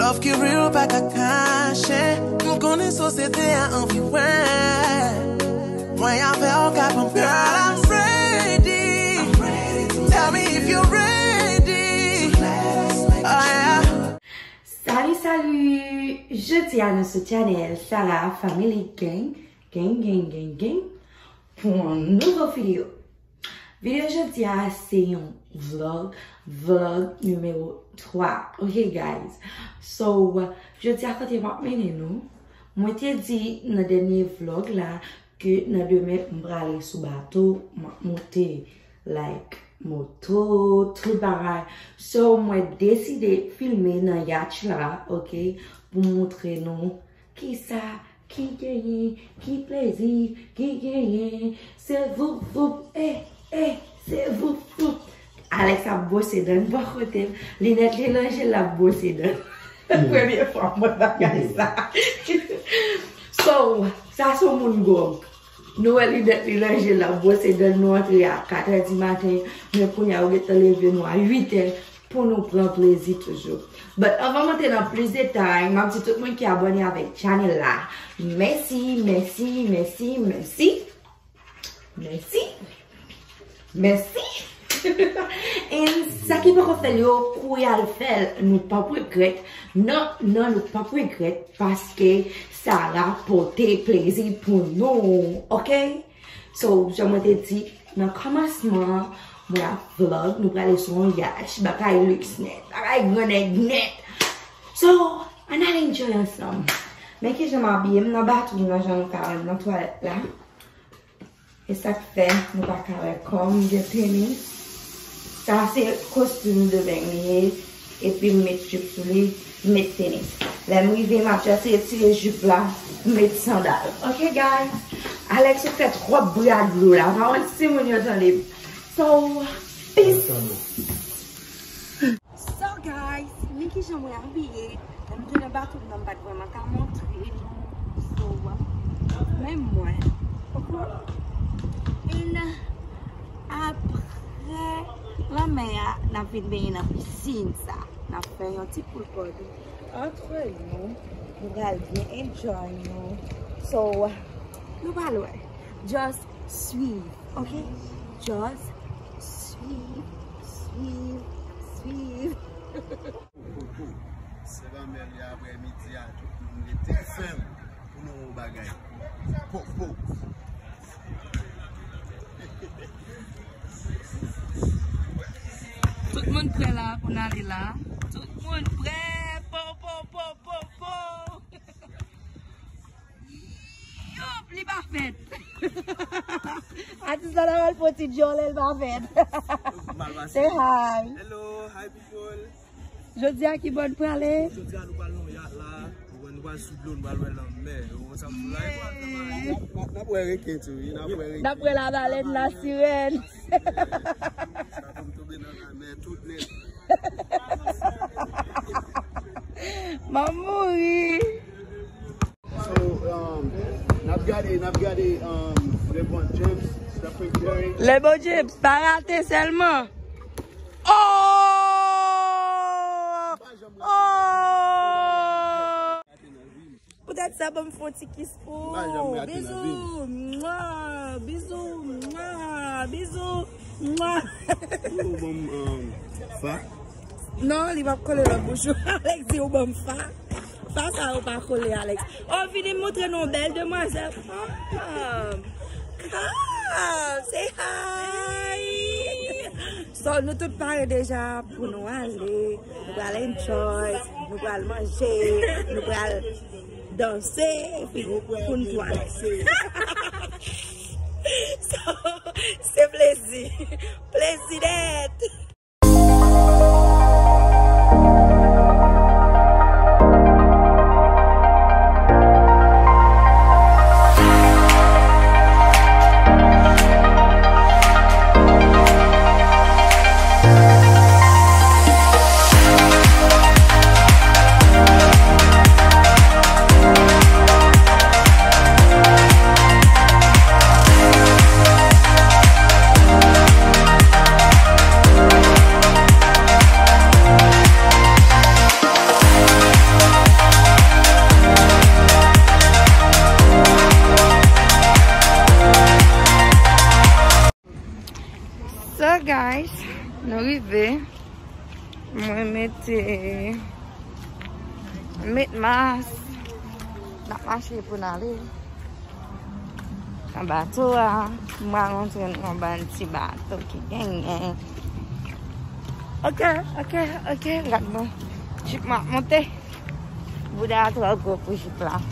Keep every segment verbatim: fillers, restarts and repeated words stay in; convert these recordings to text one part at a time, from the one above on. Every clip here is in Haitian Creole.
Love ki real pa ka kache. M konnen sosyete a anvi wè. Mwen avè w ka pran. Girl, I'm ready. Tell me if you're ready. Oh yeah. Salut, salut! Jodi a nou sou channel Sarah Family Gang, gang, gang, gang, gang, pou yon nouvo videyo. Videyo jodi a se yon vlog, vlog nimewo twa. Ok, guys. So, jodi a kote m ap mennen nou. Mwen te di nan dènye vlog la ke nan demen m prale sou bato, m ap monte, like, moto, tout bagay. So, mwen deside filme nan yacht la, ok, pou montre nou kisa ki genyen, ki plezi ki genyen. Se voup, voup, eh, eh, se voup, voup. Alex ap bwose dan l bò kote l. Linèt li ranje l, l ap bwose dan l. Premye fwa m wè bagay sa. So, sa se yon moun gwòg. Nou wè linèt li ranje l, l ap bwose dan l, nou antre a kat è di maten, men kounye a yo gentan leve nou a uit è pou nou pran plezi toujou. But anvan m antre nan plis detay, m ap di tout moun ki abòne avèk channel la, mèsi, mèsi, mèsi, mèsi. Mèsi. Mèsi. And sa ki poko fè l yo, kouri al fè l, nou p ap regrèt. Non, non, nou p ap regrèt, paske sa rapòte plezi pou nou, ok? So, jan mwen te di nan kòmansman, mwen ap vlog, nou prale sou yon yacht, bagay liks nèt, bagay grannèg nèt. So, ann al enjoy ansanm. Men kijan m abiye, m nan bato m nan, jan nou ka wè m nan twalèt la. E sa k fè nou pa ka wè kò m, m gen tenis. Sa se kostim de beny li ye. Epi m met jip sou li, m met tenis. Lè m rive, m ap chèche retire jip la, m met sandal. Ok, guys? Alex, ou fè twòp bri ak dlo la. Pa wont si moun yo tande m. So, peace. So, guys, men kijan mwen abiye. Lè m te nan bato m nan, m pa t vrèman ka montre nou. So, men mwen. And apre lanmè a, n ap vin benyen nan pisin sa. N ap fè yon ti pool party antre nou. Nou pral byen enjoy nou. So, nou pa lwen. Just swiv, ok? Just swiv, swiv, swiv. Popo. Se lanmè li aprè midi a, tout moun rete fèm pou nou yon bagay. Popo. Tout moun prè la pou n ale la. Tout moun prè. Po, po, po, po, po. Yop, li pa fèt. Atis la nan al fè ti djòlè, li pa fèt. Mal pase. Say hi. Hello, hi people. Jodi a ki bò n prale? Jodi a nou pral nan yon yat la. Nou pral sou dlo, nou pral wè lanmè. Ou konn sa m di la, e pral travay. N ap, n ap wè reken tou, wi. N ap wè reken. N ap wè labalèn, lasirèn. Sa konn tonbe nan lanmè tout nèt. M ap mouri. So, um, n ap gade, n ap gade, um, LeBron James, Stephen Curry. LeBron James, pa rate sèlman. Oh! Oh! Poutèt sa, ban m fè yon ti kis pou ou. Bizou. Mwa. Bizou. Mwa. Bizou. Mwa. Ou ban m, um, fa? Non, li p ap kole nan bouch ou. Alex di ou ban m fa. Fa sa yo pa kole, Alex. Oh, vini m montre nou yon bèl demwazèl. Come. Come. Say hi. So, nou tout pare deja pou nou ale. Nou pral enjoy. Nou pral manje. Nou pral danse. Epi pou n tou ale. So, se plezi. Plezi nèt. Mete, met mas. N ap mache pou n ale nan bato a. M pral montre nou yon bann ti bato ki genyen. Ok, ok, ok. Gad bon. Jip mwen ap monte. Bouda a twò gwo pou jip la.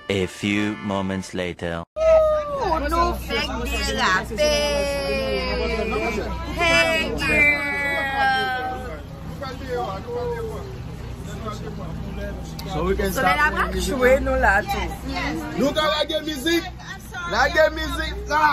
A few moments later. Ooh, nou fèk derape. Hey, girl. Solèy la pral jwe nou la tou. Nou ka lage mizik. Lage mizik la.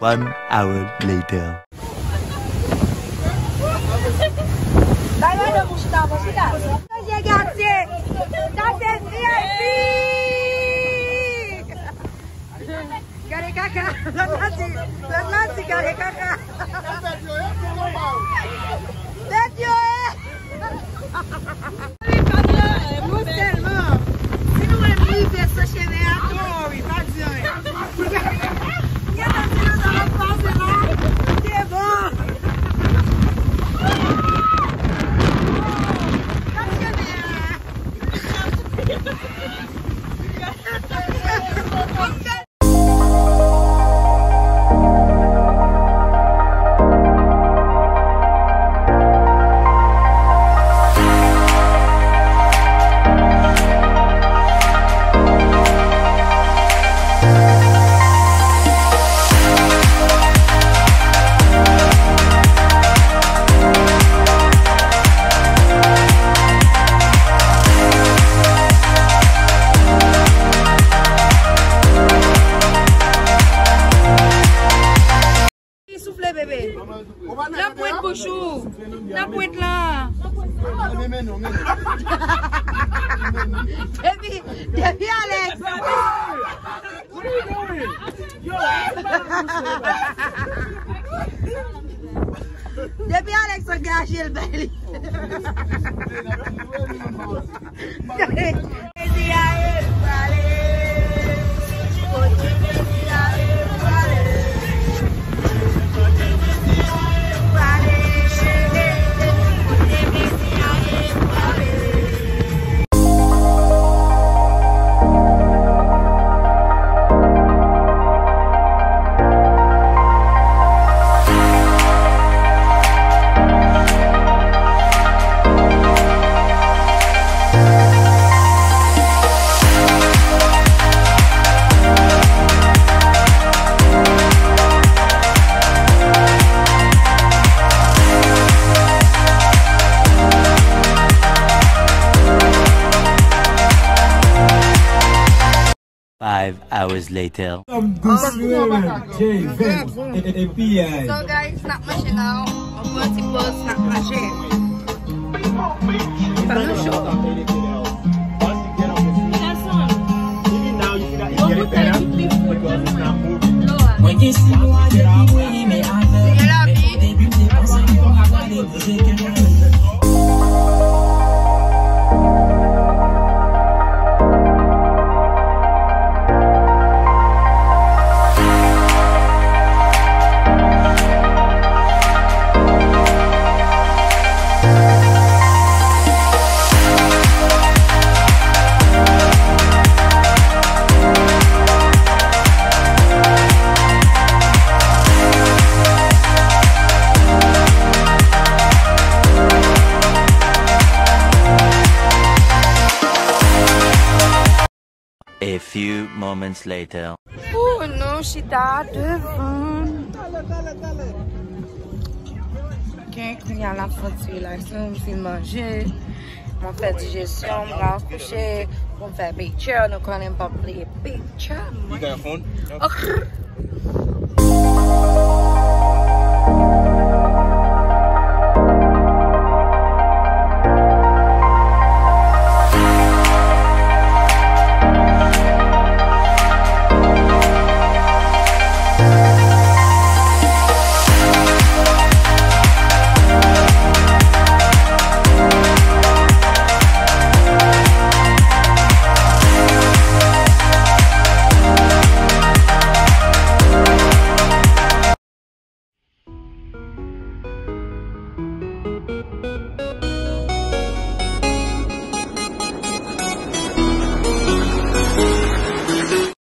One hour later. Bay madanm ou chita, bon, chita. Manje gate. Sa se V I P. Gade kaka. Lòt la di, lòt la di, gade kaka. Tèt yo, eh. Wi, pa di anyen, mwen sèlman. Si nou wè m rive sou chemen an, oh wi, pa di anyen. Gentan di nou sa ap pase la. Se bon. Sou chemen an. Soufle, bebe. Nan pwent bouch ou. Nan pwent lan. Depi, depi Alex. Depi Alex angaje l bay li. Five hours later. Doucement, J Vens et, et P I. So guys, n ap manje now. On pran ti pòz, n ap manje. Fè nou cho. Mwen gen sis mwa depi mwen renmen avè l, men depi m te panse nou ap pale. A few moments later. Pou nou chita devan. Ok, kounye a la fò ti relax, nou fin manje. Mwen fè dijesyon, mwen al kouche, mwen fè picture, nou konnen m p ap bliye picture mwen. You got your phone? Ok.